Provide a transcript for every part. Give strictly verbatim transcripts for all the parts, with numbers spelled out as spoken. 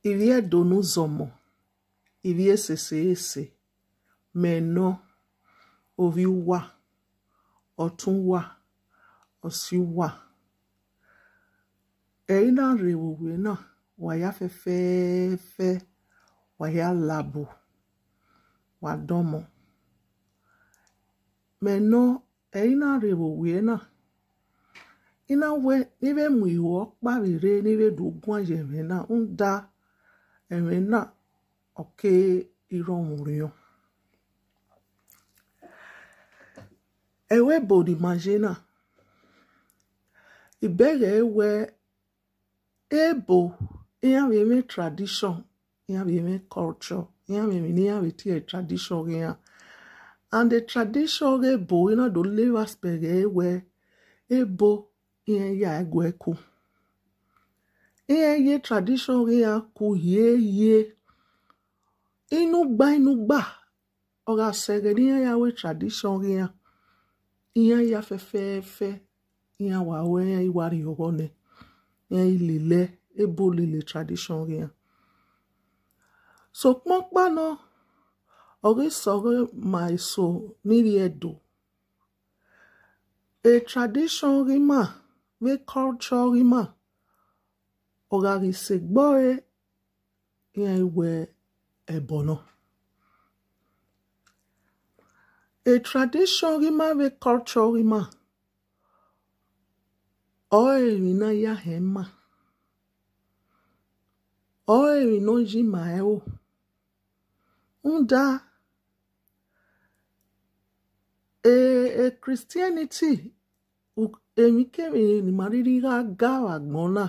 Ivbi Ẹdo ne uzọmọ, ivbi esese ese, mẹ nọ, ovbi uwa, ọtẹn uwa, ọse uwa. Ẹ i na rre vbe owiẹ na, wa ya fẹfẹẹfẹ, wa ya labo, wa dọmọ. Mẹ nọ, ẹ i na rre vbe owiẹ na, I na wẹ ne I vbe mu iho ọkpa vbe rre ne I vbe do guan ye ẹmwẹ na, rhunmwuda ẹmwẹ na ọ ke i rhọnmwẹ orhiọn. Ẹvbo ebo ne ima ye na, I bẹghe wẹ ebo, iran vbe mwẹ tradition, iran vbe mwẹ culture, iran vbe emwi ne iran vbe tie tradition ghe iran. And the tradition ghe ebo, I na do le vbe aspect ẹre wẹ ebo, iran ya ẹguẹ ku. Iran ye tradition ghe iran ku hiehie. Inugba inugba, ọ gha sẹ ẹghẹ ne iran ya ru tradition ghe iran, iran ya fẹfẹẹfẹ, iran wa ru, iran i wa rrie ọghọ nẹ, iran i lele, ebo lele tradition ghe iran. Sokpan ọkpa nọ, ọ ghi sẹ ọghe ma eso ni rrie Ẹdo. E tradition ghe ima, vbe culture ghe ima, ọ gha ghi sẹ egbe ọre, iran i wẹ ẹbọ nọ. E tradition ghe ima vbe culture ghe ima, ọrọre emwi ne a ya họn ima, ọrọre emwi ne ọ yi ima ẹro. Rhunmwuda, e, e Christianity, u-, emwikemwi ne ima rhirhi gha ga vbe agbọn na,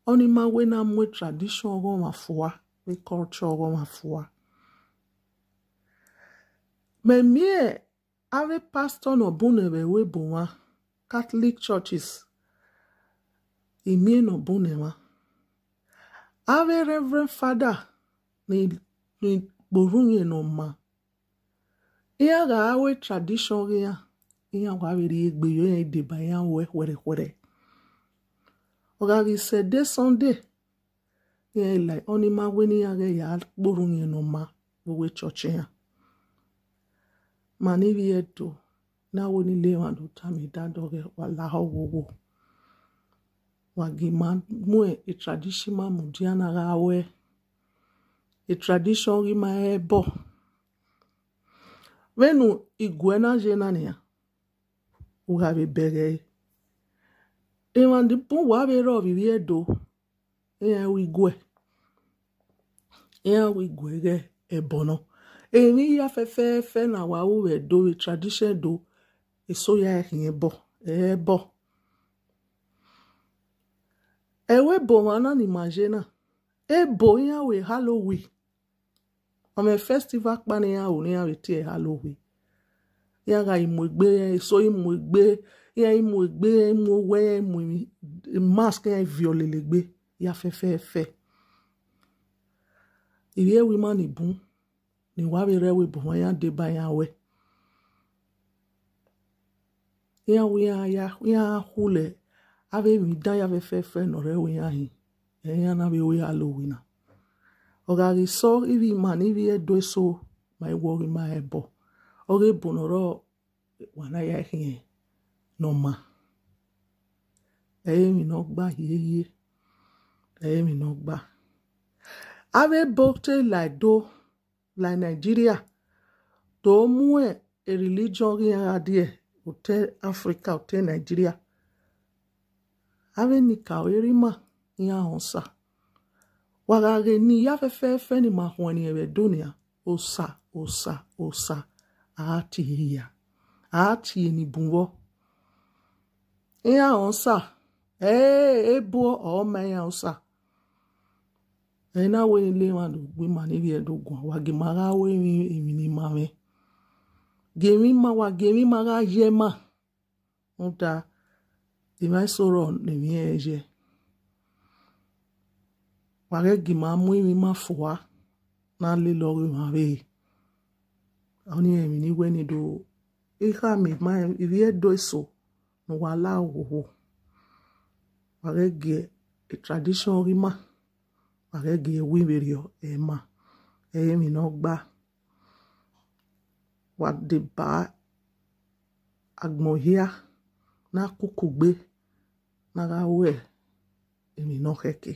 ọni ma wẹ ne a mu tradition ọghọmwa fua, vbe culture ọghọmwa fua. Mẹ miẹn avbe pastor ne ọ bun nẹ vbe ẹvbo ebo mwa, Catholic churches, I miẹn ne ọ bun nẹ mwa. Avbe Reverend Father ni, ni gbe orhunmwu ne ọ maa, iran gha ru tradition ghe iran, iran wa vbe rhie egbe ye iran deba iran ruẹ khuẹrhẹkhuẹrhẹ. Ọ gha ghi sẹ de Sunday, iran i la, ọni ma wẹ ne iran ghẹ ya gbe orhunmwu ne ọ maa vbe uwu church iran. Ma ni vbe Ẹdo, ne a wẹ ne I le emwa do tama idadọ ghẹ, wa lahọ wowo. Wa gie ima mu e tradition ima mudia na gha ruẹ. E tradition ghe ima ẹbọ. Vbene iguẹ na ye na nian, u gha vbe bẹghe ẹre. Emwa ni bun uwa vbe rrọọ vbe ivbi Ẹdo, iran ru iguẹ, iran ru iguẹ ighẹ ẹbọ nọ. Emwi hia fẹfẹẹfẹ ne a wa ru vbe Ẹdo, vbe tradition Ẹdo, eso ya khian ẹbọ, ẹ i re ẹbọ. Ẹvbo ebo mwa na ne ima ye na, ebo iran ru Halloween. Ọ mwẹ festival ọkpa ne iran ru ne iran vbe tie Halloween. Iran gha i mu egbe, eso i mu egbe, iran i mu egbe, iran i mu owẹ, iran i mu emwi, mask iran i viọ lele egbe, ya fẹfẹẹfẹ. Ivbi ẹvbo ima ni bun, ne wa vbe rre ẹvbo ebo mwa, iran deba iran ruẹ. Iran wẹ iran ya, iran khulẹ avbe emwi dan ya fẹfẹẹfẹ ne ọ rre ẹvbo iran hin, ẹ iran na vbe ru Halloween na. Ọ gha ghi sẹ ivbi ima ni vbe Ẹdo eso, ma i wẹ ọghe ima ẹbọ. Ọghe ebo ne ọ rrọọ, wa na ya khian ne ọ maa. Ẹ i re emwi ne ọ gba hiehie, ẹ i re emwi ne ọ gba. Avbe ebo te la Ẹdo, la Nigeria, do mu e religion ghe iran gha die otọ Africa, otọ Nigeria. Avbe nika ọre rre ima, iran họn osa. Wa gha ghe ne iya fẹfẹẹfẹ ne ima khuẹnniẹn vbe Ẹdo nian, osa, osa, osa, a gha tie hia, a gha tie ni bun vbọ. Iran họn osa, ẹ, ebo ọ ma iran osa. Ẹ i na wẹ ne I le emwa do gbe ima ni vbe Ẹdo guan, wa gie ima gha ru emwi, emwi ne ima mwẹ. Gie emwi ima, wa gie emwi ima gha ye ima. Rhunmwuda, emwa eso rrọọ ne emwi ẹnrẹn ye. Wa ghẹ gie ima mu emwi ima fua, na lele ọghe emwa vbe. Ọnii emwi ne I wẹ ne I do, I khama ima ivbi Ẹdo eso ne uwa la owowo. Wa ghẹ gie tradition ghe ima, Wa ghẹ gie ẹwu vberriọ, ẹ ma, ẹ i re emwi ne ọ gba. Wa deba agbọn hia ne a kukugbe ne a gha ru emwi ne ọ khẹke.